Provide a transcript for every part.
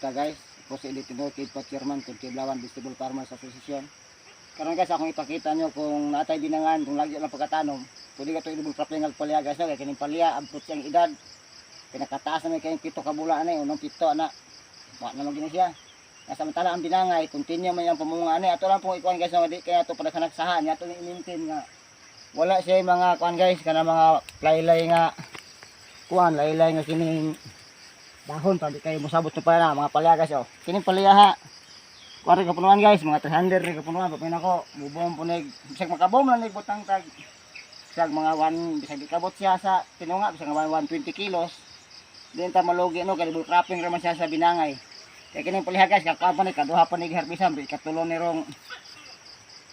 ta, guys. Ako si Edith Tinoy, Kidpa Chairman kung Kiblawan Vegetable Farmers Association. Karon, guys, akong ipakita nyo kung natay binangan, kung lagi lang pagkatanom, pwede ka to i-double cropping ang palya, guys. No? Kaya kining palya, abot siyang edad. Pinakataas na may kayong 7 ka bula ani, unong 7 ana. Wa na magin siya. Nga samantala ang binangay, continue man yung pamunga ani. Ato lang pong ikuan, guys, no? Di kaya ato padaghanagsahan, ato ni i-maintain nga wala siya yung mga kuan, guys, kana mga laylay nga kuan, laylay nga kining dahon pa di kayo musabot sa para mga palya, guys, oh. Kining palya ha. Kuan rin kapunuan, guys, mga 300 rin kapunuan pa nako. Mubom punig, bisag makabom lang nig butang tag bisag mga 1, bisag di kabot siya sa tinunga, bisag mga 120 kilos. Di ta malugi, no, kay double cropping raman siya sa binangay. Kaya kining palya, guys, kakuan pa ni kaduha pa ni harvest, ikatulo ni rong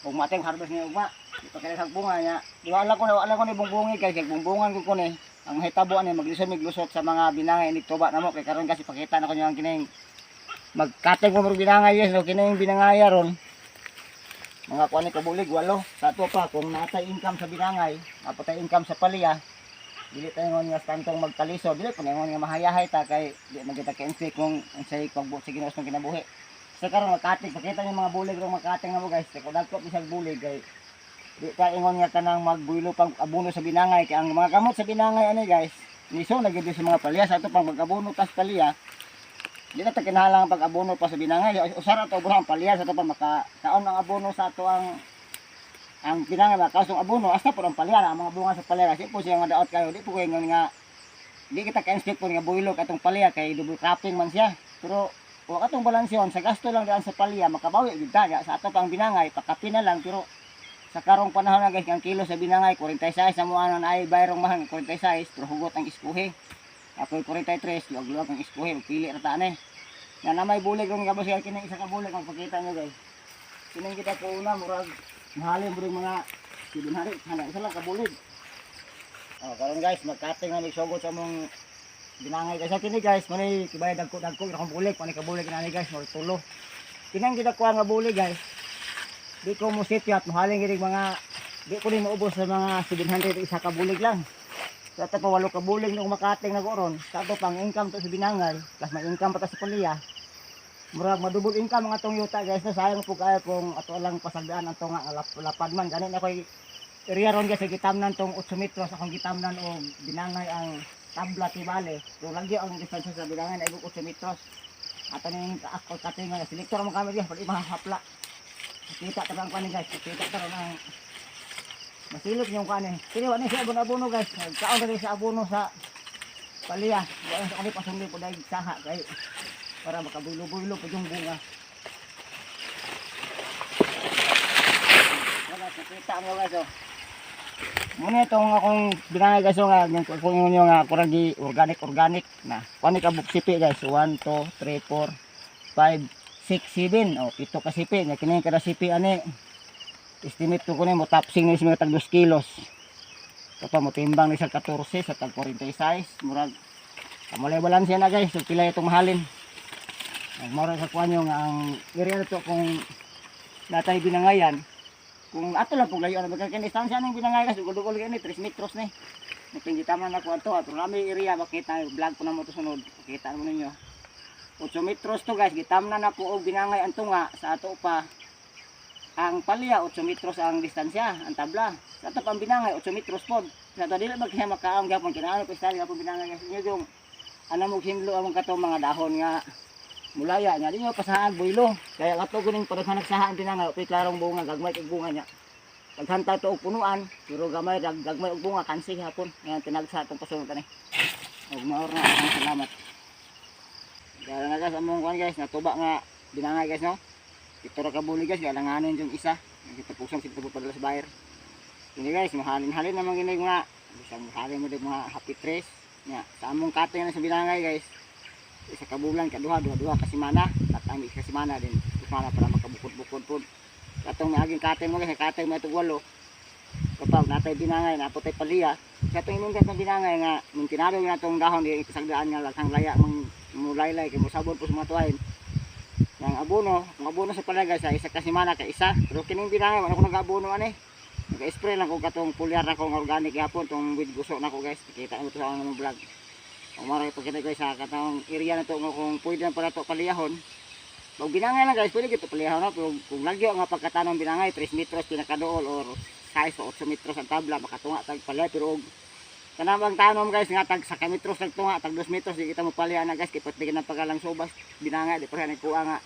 ugma tayong harvest ni ugma. Di pa kaya bunga niya. Di wala ko na wala ko ni bungbungi, guys, kay bungbungan ko ni ang mahitabo ani maglisod miglusot sa mga binangay ni tuba namo. Kay karon kasi pakita na ko niyo ang kining magkating ko mga binangay, yes, no. Kining binangay ron mga kuan ni kabulig, walo sa ato pa. Kung natay income sa binangay, napatay income sa palya, dili tayo ngon nga tantong magkaliso, dili pa ngon nga mahayahay ta, kay di man kita ka kung unsay pagbuot sa Ginoo sa kinabuhi. Sa karon magkating, pakita niyo mga bulig rong magkating na mo, guys. Kay kung dagko bisag bulig, kay di ta ingon nga kanang magbuylo pag abono sa binangay, kay ang mga gamot sa binangay ani, guys, niso na gyud sa mga palya. Sa ato pang mag-abono tas palya, di na ta kinahanglan pag abono pa sa binangay. Usara to abono ang palya sa ato pa makakaon ang abono sa ato ang binangay, makaon abono hasta po ang palya, ang mga bunga sa palya kasi po siya nga daot kayo. Di po kayo ingon nga di kita ka-expect po nga buylo katong palya, kay double cropping man siya. Pero wa katong balansyon sa gasto lang daan sa palya, makabawi gyud ta sa ato pang binangay, pakapi na lang. Pero sa karong panahon na, guys, ang kilo sa binangay 46 sa mua na ay bayrong mahal 46, pero hugot ang iskuhe. Ako'y 43, luwag-luwag ang iskuhe, pili ra ta ani. Nga na may bulig ron gabos kay kini isa ka bulig ang pakita nyo, guys. Kining kita ko una murag mahalin murag mga 700, hana isa lang ka bulig. Oh, karon, guys, magkating na sugod sa among binangay, guys. Kini, guys, manay kibay dagko dagko akong bulig, manay ka bulig ani, guys, murag tulo. Kinang kita kuha nga bulig, guys. Di ko mo sipyat, mahalin gid mga di ko ni maubos sa mga 700 isa ka bulig lang. Sa ato pa walo ka bulig nung makating na ron, sa ato pang income to sa binangay, plus may income pa ta sa palya. Murag madubol income ang atong yuta, guys, no, sayang po kayo kung ato lang pasagdaan ang tunga nga lapad man. Gani na koy area ron, guys, sa gitamnan tong 8 metros akong gitamnan og binangay ang tabla tibale. Pero lagi ang distansya sa binangay na 8 metros. Ato ning ako kating nga selektor mo kami guys, pag mahapla. Kita ta ang kanin, guys, kita ta ron ang masilip yung kanin. Kini wa ni siya abono-abono, guys. Kaon ra sa abono sa palya. Wa sa kani pasundi po dahil saha kay para makabulo-bulo po yung bunga. Wala, nakita mo, guys, oh. Muna itong akong binangay, guys, oh, nga yung kung inyo nga kurang gi organic organic na. Kuan ni kabuk sipi, guys. 1 2 3 4 5 6 7. Oh, 7 ka sipi. Nya kini kada sipi ani. Estimate ko kunin mo tapsing ni sa mga tag 2 kilos. Ito pa mo timbang ni sa 14 sa tag 46, murag kamulay balanse na, guys. So pila itong mahalin. Ang mora sa kuan nga ang area to, kung natay binangayan, kung ato lang pong layo na kay distansya ng binangay, guys, dugol-dugol ni 3 metros ni. Nagpinggi tama na ko ato ato nami area, makita vlog ko na mo to sunod. Makita mo ninyo. 8 metros to, guys, gitamnan na po og binangay ang tunga. Sa ato pa ang palya, 8 metros ang distansya, ang tabla. Sa ato pa ang binangay, 8 metros pod. Sa ato dili magkaya makaam gyapon kinahanglan pa istari gyapon binangay, guys. Inyo yung ano mo hinlo among katong mga dahon nga mulaya nya di nyo pasahan buylo. Kaya ato guning padaghan nagsahaan binangay, okay klarong bunga, gagmay kay bunga niya. Daghanta to og punuan, pero gamay gagmay og bunga kansi hapon. Ngayon tinagsa atong pasunod ani. Og maor na ang salamat. Dara na, guys, among kuan, guys, natuba nga binangay, guys, no. 7 ra ka bulig, guys, galanganin yung isa. Kita pusong kita padala sa buyer. Kini, guys, mahalin-halin naman gini mga bisag mahalin mo din mga happy tres. Nya, sa among kating na sa binangay, guys. Isa ka bulan kaduha, duha duha ka semana, tatang isa semana din. Semana para makabukod-bukod pod. Katong miaging kating mo, guys, kating mo itong walo. Kapag natay binangay, naputay palya. Sa itong imong na binangay nga, mintinado nga itong dahon, di isagdaan nga lakhang laya, mong mulaylay, kay mosabon po sa mga tuwain. Yang abono, ang abono sa palagay sa isa ka semana ka isa. Pero kining binangay, wala ko nag-abono ani. Nag-spray lang ko katong pulyar na kong organic yapon, tong with guso na ko, guys. Kita mo to sa akong vlog. Kung mara ipakita, guys, sa katong area na to nga kung pwede na pala to paliyahon. Pag binangay lang, guys, pwede gito paliyahon, no? Pero kung lagyo nga pagkatanom binangay, 3 metros pinakadool or size o 8 metros ang tabla, makatunga tag palya. Pero og kanang tanom, guys, nga tag sa metros nagtunga, tag 2 metros, di kita mo palya na, guys, kay pati ng pagalang subas binangay, di pa nagkuha nga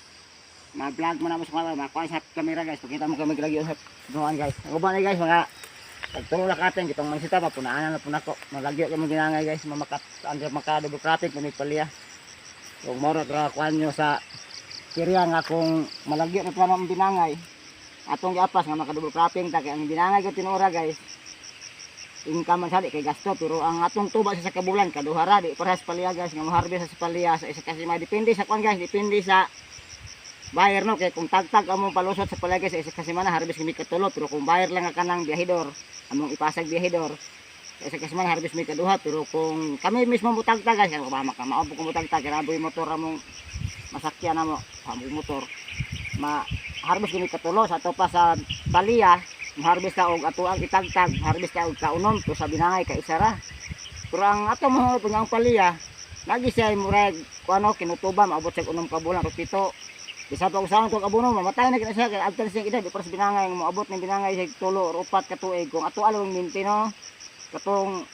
ma-vlog mo na mo sa mga makuha sa camera, guys. Pakita mo kami lagi sa tunuan, guys. Ang uban ni, guys, mga pagtulo lang katin kitong mansita pa punaan na po nako. Malagyo kami ginangay, guys, mamakat ang maka double cropping kami palya. Kung moro tra kuan nyo sa area nga kung malagyo na pa ang binangay, atong giapas nga maka double cropping ta, kay ang binangay ko tinuora, guys, income man sali kay gasto, pero ang atong tuba sa kabulan kaduha ra, di parehas palya, guys, nga mo-harvest sa palya sa isa kasi depende sa kuan, guys, depende sa buyer, no? Kay kung tagtag among palusot sa palya, guys, sa isa ka semana harvest kami katulo, pero kung buyer lang nga kanang biyahidor, among ipasag biyahidor, sa isa ka semana harvest mi kaduha. Pero kung kami mismo mo tagtag, guys, kay maka mao ko mo tagtag kay raboy motor among masakyan namo, among motor, ma harvest kami katulo. Sa ato pa sa palya, harvest ka og ato ang itagtag, harvest ka og kaunom to, sa binangay ka isa ra. Pero ang ato mo ang palya lagi siya murag kuano kinutuba, maabot siya 6 ka bulan o 7. Bisa pa usahan to abono, mamatay na kina siya kay agtan siya edad. Di para sa binangay nga moabot ning binangay sa 3 or 4 ka tuig kung ato along minti, no? Katong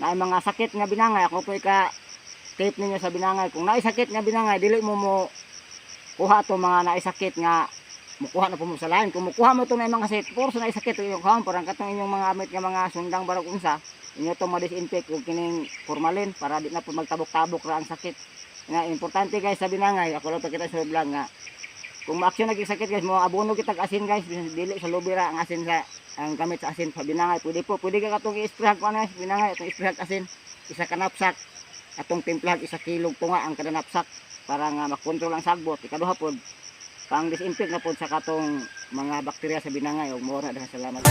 naay mga sakit nga binangay, ako po ka tape ninyo sa binangay, kung naay sakit nga binangay, dili mo mo kuha to mga naay sakit nga mukuha na po mo sa lain. Kung mukuha mo to na mga sakit, puro sa naay sakit inyong kuha, parang katong inyong mga amit nga mga sundang barog unsa, inyo to ma-disinfect og kining formalin para di na po magtabok-tabok ra ang sakit. Nga importante, guys, sa binangay, ako lang pakita sa vlog nga kung ma-action na sakit, guys, mo abono kitag asin, guys, dili sa lubira ang asin sa ang gamit sa asin sa binangay. Pwede po, pwede ka katong i-spray ko ano, guys, binangay atong i-spray asin, isa ka knapsack, atong timplahag 1 kilog tunga ang kada knapsack para nga makontrol ang sagbot. Ikaduha pod, pang disinfect na pod sa katong mga bakterya sa binangay. Ug mao na, salamat.